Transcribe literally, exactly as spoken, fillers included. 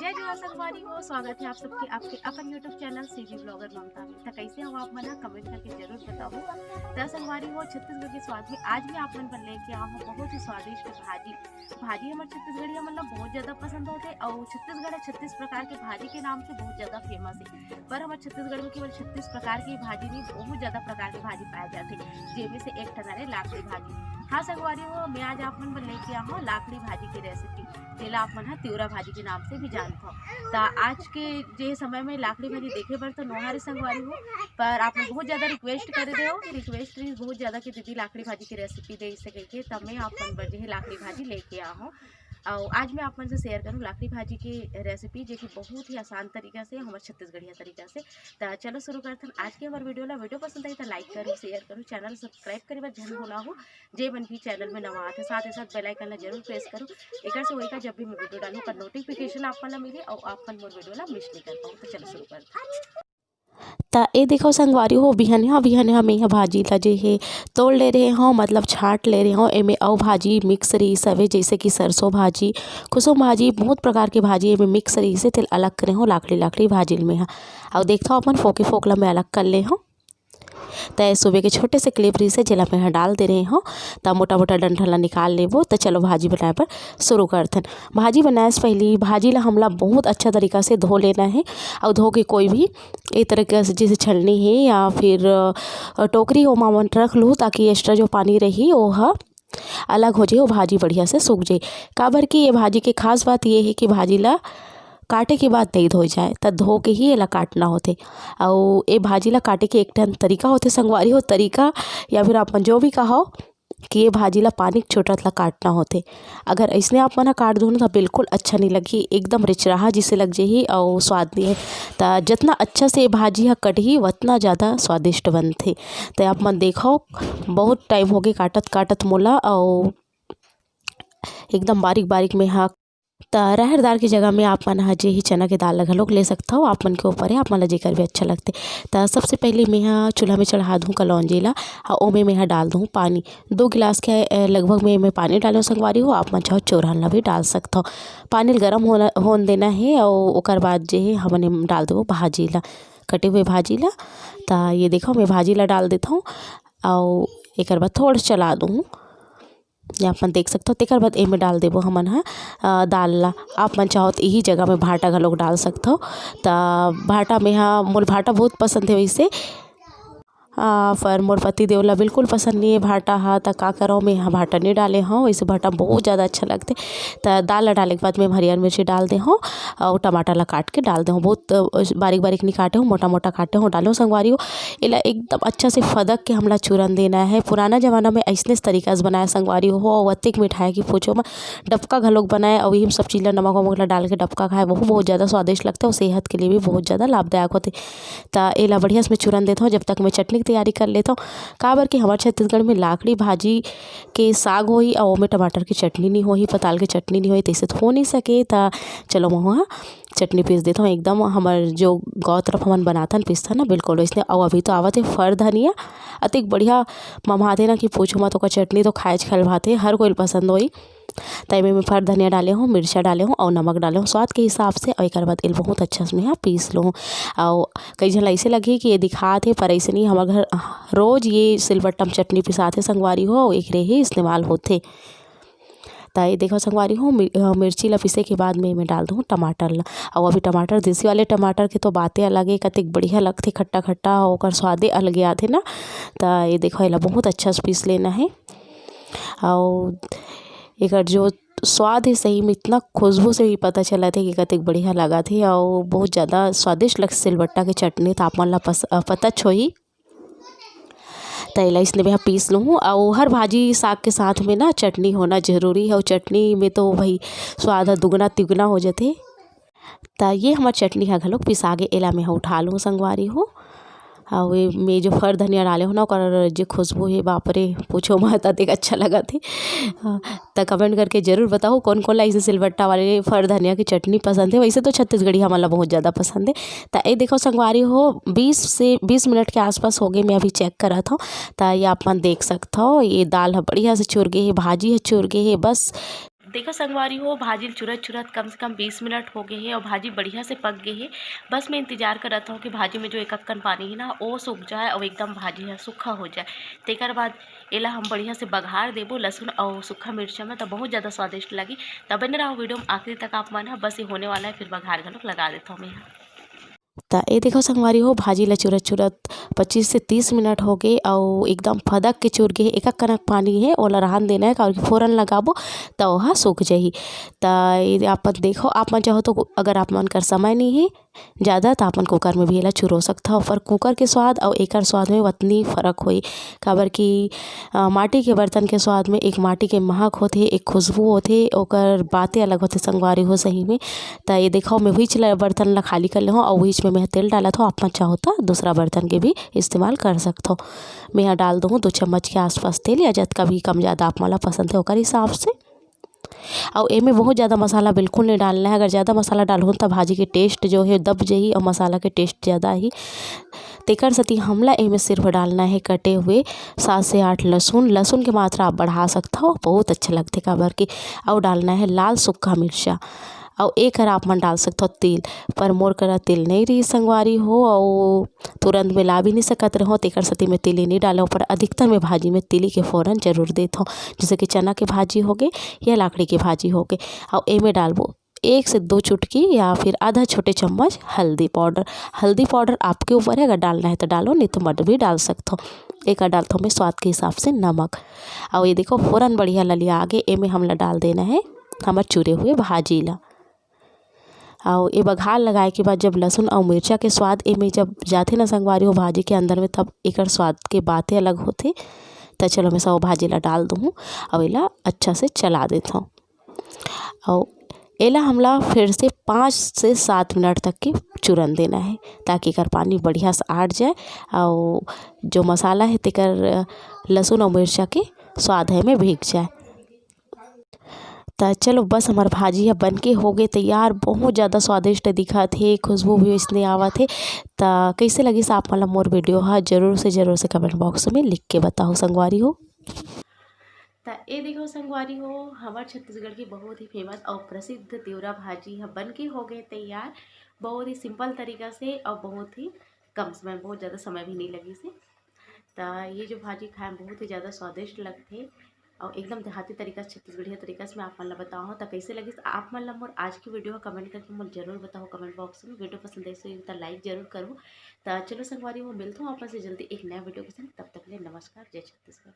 जय जोहार संगवारी हो, स्वागत है आप सबके आपके अपन YouTube चैनल सीजी ब्लॉगर ममता में। तो कैसे हो आप मन, कमेंट करके जरूर बताओ। तो संगवारी हो, छत्तीसगढ़ के स्वाद में आज मैं आप मन पर लेके आऊँ बहुत ही स्वादिष्ट भाजी। भाजी हमर छत्तीसगढ़िया मन ला बहुत ज्यादा पसंद होथे और छत्तीसगढ़ छत्तीस प्रकार के भाजी के नाम से बहुत ज्यादा फेमस है। पर हमर छत्तीसगढ़ में केवल छत्तीस प्रकार के भाजी नहीं, बहुत ज्यादा प्रकार के भाजी पाए जाथे, जेमे से एक ठन हरे लाखड़ी भाजी। हाँ संगवारी हो, मैं आज आप मन बर लेके आए हूँ लाखड़ी भाजी की रेसिपी, जेला आप मन ह तिवरा भाजी के नाम से भी जानत हो। त आज के जे समय में लाखड़ी भाजी देखे बर तो नोहारे संगवारी हो, पर आप मन बहुत ज्यादा रिक्वेस्ट करे रहे हो, रिक्वेस्ट भी बहुत ज्यादा कि दीदी लाखड़ी भाजी की रेसिपी दे इसे कहिके, तब मैं आप मन बर जे है लाखड़ी भाजी लेके आ हूँ। और आज मैं आप मन से शेयर करूँ लाखड़ी भाजी की रेसिपी, जो कि बहुत ही आसान तरीका से, हमारे छत्तीसगढ़िया तरीका से। तो चलो शुरू करथन आज के हमारे वीडियो ला। वीडियो पसंद आई तो लाइक करूँ, शेयर करूँ, चैनल सब्सक्राइब करे बर झन भुलाहू। जे मन भी चैनल में नवा आथे, साथ ही साथ बेल आइकन ला जरूर प्रेस करूँ, एकर से होएगा जब भी मैं वीडियो डालूँ ओकर नोटिफिकेशन आप मन ला मिले और आप मन मोर वीडियो ला मिस नहीं कर पाओ। तो चलो शुरू करथन। त ए देखो संगवारी हो, बिहनिया बिहनिया में यह भाजी ला जे हे तोड़ ले रहे हो, मतलब छांट ले रहे हो। एमे अउ भाजी मिक्स रहीस हवे, जैसे कि सरसों भाजी, कुसुम भाजी, बहुत प्रकार के भाजी एमे मिक्स रहीस हे, तेल अलग करे हो लाखड़ी लाखड़ी भाजी में ह। अउ देखथो अपन फोके फोकला में अलग कर ले हो। त ए सुबह के छोटे से क्लिप रहीस हे, जेला मैं ह डाल दे रहे हो। त मोटा मोटा डंठल ला निकाल लेबो। त चलो भाजी बनाए बर शुरू करथन। भाजी बनाए से पहली भाजी ला हमला बहुत अच्छा तरीका से धो लेना है। अउ धो के कोई भी ए तरीका से जैसे छलनी है या फिर, अ, टोकरी ओमा मन रख लूँ, ताकि एक्स्ट्रा जो पानी रही वो ह अलग हो जाए, वो भाजी बढ़िया से सूख जाए। काबर कि ये भाजी के खास बात ये है कि भाजी ला काटे के बाद नहीं धोए जाए, त धो के ही एला काटना होथे। अउ ए भाजी ला काटे के एक ठन तरीका होथे संगवारी हो, तरीका या फिर आप मन जो भी कहो कि ये भाजी ला पानी के छोटत ला काटना होथे। अगर अइसने आप मन ह काट दो ना, त बिल्कुल अच्छा नहीं लगही, एकदम रिचराहा जिसे लग जाही अउ स्वाद नहीं है। त जितना अच्छा से ये भाजी ह कटही, उतना ज़्यादा स्वादिष्ट बनथे। त आप मन देखो, बहुत टाइम हो गए काटत काटत मोला, अउ एकदम बारीक बारीक में हा। त राहर दाल के जगह में आप मन ह जे ही चना के दाल ला घलोक ले सकथव, आप मन के ऊपर है, आप मन ला जेकर भी अच्छा लगथे। त सबसे पहले मैं ह चूल्हा में चढ़ा दूँ कलौंजी ला, अउ ओमे मैं ह डाल दूँ पानी। दो गिलास के, अ, लगभग मैं एमे पानी डालूँ संगवारी हो, आप मन चाहो चोरहन ला भी डाल सकथव। पानी ल गरम होना, होन देना है, अउ ओकर बाद जे है हमन एम डाल देबो भाजी ला, कटे हुए भाजी ला। त ये देखो मैं भाजी ला डाल देथव, अउ एकर बाद थोड़ा चला दूँ। ये आप मन देख सकथव। तेकर बाद एमे डाल देबो हमन ह, अ, दाल ला। आप मन चाहो त इही जगह में भाटा घलोक डाल सकथव। त भाटा में ह, मोर भाटा बहुत पसंद है वैसे, अ, पर मोर पति देव ला बिल्कुल पसंद नहीं है भाटा ह, त का करव, मैं ह भाटा नहीं डाले हव। वैसे भाटा बहुत ज़्यादा अच्छा लगथे। त दाल ला डाले के बाद में हरियर मिर्ची डाल दे हव अउ टमाटर ला काट के डाल दे हव। बहुत, अ, बारीक बारीक नहीं काटे हव, मोटा मोटा काटे हव, डाले हव संगवारी हो। एला एकदम अच्छा से फदक के हमला चूरन देना है। पुराना जमाना में अइसने तरीका से बनाए संगवारी हो, अउ अतेक मिठाई की पूछो मत। डबका घलोक बनाए, अउ इही सब चीज ला नमक वमक ला डाल के डबका खाए, वो बहुत ज्यादा स्वादिष्ट लगथे अउ सेहत के लिए भी बहुत ज्यादा लाभदायक होथे। त एला बढ़िया से मैं चूरन देथव, जब तक मैं चटनी की तैयारी कर लेथव। काबर कि हमर छत्तीसगढ़ में लाखड़ी भाजी के साग होही अउ ओमे टमाटर की चटनी नहीं होही, पताल की चटनी नहीं होही, तैसे तो हो नहीं सके। त चलो महुआ चटनी पीस देथव। एकदम हमर जो गाँव तरफ हमन बनाथन, पीसथन ना, बिल्कुल वैसने। अउ अभी तो आवत हे फर धनिया, अतेक बढ़िया ममहाथे ना कि पूछो मत, ओकर चटनी तो खाएच खलभाथे, हर कोई ल पसंद होई। त एमे मैं फर धनिया डाले हूँ, मिर्चा डाले हूँ अउ नमक डाले हूँ स्वाद के हिसाब से। अउ एकर बाद एल बहुत अच्छा से मैं ह पीस लूँ। अउ कई झन ल अइसे लगही कि ये दिखात हे, पर अइसे नहीं, हमर घर रोज ये सिलबट्टा म चटनी पिसाथे संगवारी हो, अउ एकरे ही इस्तेमाल होथे। त ये देखो संगवारी हो, मिर-, अ, मिर्ची ला पीसे के बाद में एमे डाल दूँ टमाटर ला। अउ अभी टमाटर, देसी वाले टमाटर के तो बाते अलग हे, कतेक बढ़िया लगथे, खट्टा खट्टा, ओकर स्वादे अलगे आथे ना। त ये देखो, एला बहुत अच्छा से पीस लेना हे। अउ एकर जो स्वाद हे, सही में इतना खुशबू से ही पता चलत हे कि कतेक बढ़िया लगत हे अउ बहुत ज्यादा स्वादिष्ट लगथे सिलबट्टा के चटनी। त आप मन ला पस-, अ, पता होही। त एला अइसने में ह पीस लूँ। अउ हर भाजी साग के साथ में ना चटनी होना जरूरी हे, अउ चटनी में तो भाई स्वाद ह दुगना तिगुना हो जाथे। त ये हमर चटनी ह घलोक पिसा गे, एला में ह उठा लूँ संगवारी हो। अउ एमे जो फर धनिया डाले हो ना, ओकर जे खुशबू हे, बाप रे, पूछो मत, अतेक अच्छा लगत हे। हाँ, त कमेंट करके जरूर बताओ, कौन कौन ला अइसे सिलबट्टा वाले फर धनिया की चटनी पसंद हे। वैसे तो छत्तीसगढ़ी हमन ला बहुत ज्यादा पसंद हे। त ए देखो संगवारी हो, बीस से, बीस मिनट के आसपास हो गए, मैं अभी चेक करत हूँ। त ये आप मन देख सकत हो, ये दाल ह बढ़िया से चुर गे हे, भाजी ह चुर गे हे। बस देखो संगवारी हो, भाजी ल चुरत चुरत कम से कम बीस मिनट हो गए हे और भाजी बढ़िया से पक गए हे। बस मैं इंतजार करत हूँ कि भाजी में जो एक अक्कन पानी है ना, वो सूख जाए और एकदम भाजी है सूखा हो जाए। तेकर बाद एला हम बढ़िया से बघार देबो लहसुन और सूखा मिर्चा में, तो बहुत ज़्यादा स्वादिष्ट लगी। तब बने रहो वीडियो में आखिरी तक आप मन ह। बस ये होने वाला है, फिर बघार घलोक लगा देता हूँ मैं यहाँ। त ए देखो संगवारी हो, भाजी ला चुरत चुरत पच्चीस से तीस मिनट हो गए और एकदम फदक के चुर गए। एक कनक पानी है, ओला रहन देना है, काबर कि फोरन लगाबो त ओहा सूख जाही। त ए आप मन देखो, आप मन चाहो तो, अगर आप मन कर समय नहीं है ज़्यादा, त आप मन कुकर में भी एला चुरो सकथव। पर कुकर के स्वाद और एकर स्वाद में वतनी फर्क होई, काबर कि अ, माटी के बर्तन के स्वाद में एक माटी के महक होथे, एक खुशबू होथे, ओकर बाते अलग होथे संगवारी हो सही में। त ये देखो, मैं हुईच ल-, बर्तन ला खाली कर लेहूँ और हुईच में मैं तेल डालत हूँ। आप मन चाहो त दूसरा बर्तन के भी इस्तेमाल कर सकथो। मैं यहाँ डाल दूँ दो चम्मच के आसपास तेल, या जतका भी कम ज़्यादा आप मन ला पसंद है ओकर हिसाब से। और एमे बहुत ज़्यादा मसाला बिल्कुल नहीं डालना है। अगर ज़्यादा मसाला डालहूँ त भाजी के टेस्ट जो है दब जाही और मसाला के टेस्ट ज़्यादा ही। तेकर सेती हमला एमे सिर्फ डालना है कटे हुए सात से आठ लहसुन। लहसुन के मात्रा आप बढ़ा सकथव, बहुत अच्छा लगथे, काबर कि। और डालना है लाल सुक्खा मिर्चा। और एकर आप मन डाल सकथव तिल, पर मोर करा तिल नहीं रही संगवारी हो, और तुरंत में ला भी नहीं सकत रहूँ, तेकर सेती मैं तिली नहीं डालूँ। पर अधिकतर मैं भाजी में तिली के फोरन जरूर देथव, जैसे कि चना के भाजी हो गए या लाखड़ी के भाजी हो गए। और एमे डालबो एक से दो चुटकी या फिर आधा छोटे चम्मच हल्दी पाउडर। हल्दी पाउडर आपके ऊपर है, अगर डालना है तो डालो, नहीं तो मत भी डाल सकथो। एक डालथो मैं स्वाद के हिसाब से नमक। और ये देखो, फोरन बढ़िया ललिया आगे, एमे हमला डाल देना है हमर चुरे हुए भाजी ला। और ये बघार लगाए के बाद जब लहसुन और मिर्चा के स्वाद एमे जब जाथे ना संगवारी हो भाजी के अंदर में, तब एकर स्वाद के बातें अलग होथे। त चलो, मैं सब भाजी ला डाल दूँ और एला अच्छा से चला देथव। और एला हमला फिर से पाँच से सात मिनट तक के चुरन देना है, ताकि एकर पानी बढ़िया से आट जाए और जो मसाला है तेकर लहसुन और मिर्चा के स्वाद है में भीग जाए। त चलो, बस हमार भाजी ह बन के हो गए तैयार। बहुत ज़्यादा स्वादिष्ट दिखत हे, खुशबू भी इसने आवत हे। त कैसे लगिस आप मन ला मोर वीडियो ह, जरूर से जरूर से कमेंट बॉक्स में लिख के बताओ संगवारी हो। त ए देखो संगवारी हो, हमर छत्तीसगढ़ की बहुत ही फेमस और प्रसिद्ध तिवरा भाजी ह बन के हो गए तैयार। बहुत ही सिंपल तरीका से और बहुत ही कम समय, बहुत ज़्यादा समय भी नहीं लगिस हे। त ये जो भाजी खाए में बहुत ही ज़्यादा स्वादिष्ट लगथे और एकदम देहाती तरीका से, छत्तीसगढ़िया तरीका से मैं आप मन ला बताओ। त कैसे लगिस आप मन ला मोर आज की वीडियो, कमेंट करके मोर जरूर बताओ कमेंट बॉक्स में। वीडियो पसंद आइस होही त लाइक जरूर करो। त चलो संगवारी हो, मिलत हूँ आप मन से जल्दी एक नया वीडियो के संग। तब तक ले नमस्कार, जय छत्तीसगढ़।